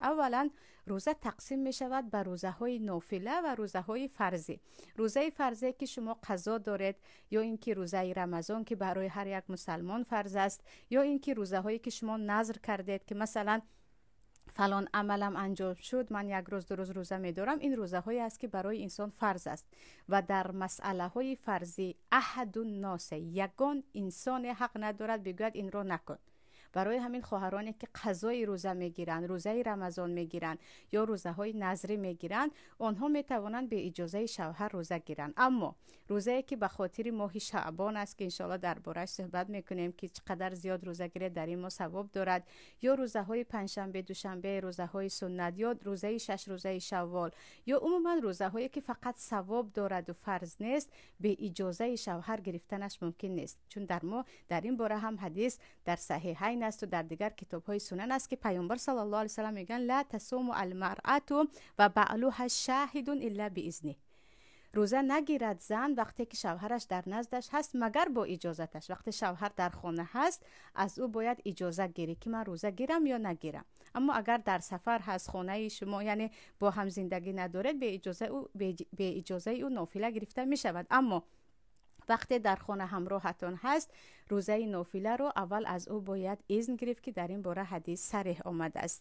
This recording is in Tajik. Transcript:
Аввалан, рӯза тақсим мешавад ба рӯзаҳои нофила ва рӯзаҳои фарзӣ. Рӯзаи фарзе, ки шумо қазо доред, ё ин ки рӯзаи Рамазон, ки барои ҳар як мусалмон фарз аст, ё ин ки рӯзаҳое, ки шумо назр кардед, ки масалан, фалон амалам анҷом шуд, ман як рӯз, 2 рӯз рӯза медорам. Ин рӯзаҳое аст, ки барои инсон фарз аст ва дар масъалаҳои фарзӣ аҳаду носе, ягон инсоне ҳақ надорад бигӯяд: «Инро накун». Барои ҳамин хоҳароне, ки қазои рӯза мегиранд, рӯзаи Рамазон мегиранд ё рӯзаҳои назрӣ мегиранд, онҳо метавонанд бе иҷозаи шавҳар рӯза гиранд. Аммо рӯзае, ки ба хотири моҳи Шаъбон аст, ки иншоалло дар борааш суҳбат мекунем, ки чӣ қадар зиёд рӯза гиред, дар ин моҳ савоб дорад, ё рӯзаҳои панҷшанбе, душанбе, рӯзаҳои суннат, ё рӯзаи 6 рӯзаи Шаввол, ё умуман рӯзаҳое, ки фақат савоб дораду фарз нест, бе иҷозаи шавҳар гирифтанаш мумкин нест. Чун дар мо дар ин бора ҳам ҳадис дар Саҳиҳайн асту дар дигар китобҳои сунан аст, ки Паёмбар саллаллоҳу алайҳи васаллам мегӯянд: «Ла тасуму алмаръату ва баълуҳа шоҳидун илла биизни». Рӯза нагирад зан, вақте ки шавҳараш дар наздаш ҳаст, магар бо иҷозаташ. Вақте шавҳар дар хона ҳаст, аз ӯ бояд иҷоза гирӣ, ки ман рӯза гирам ё нагирам. Аммо агар дар сафар ҳаст, хонаи шумо, яъне бо ҳам зиндагӣ надоред, бе иҷозаи ӯ нофила гирифта мешавад. Аммо вақте дар хона ҳамроҳатон ҳаст, рӯзаи нофиларо аввал аз ӯ бояд изн гирифт, ки дар ин бора ҳадис сареҳ омадааст.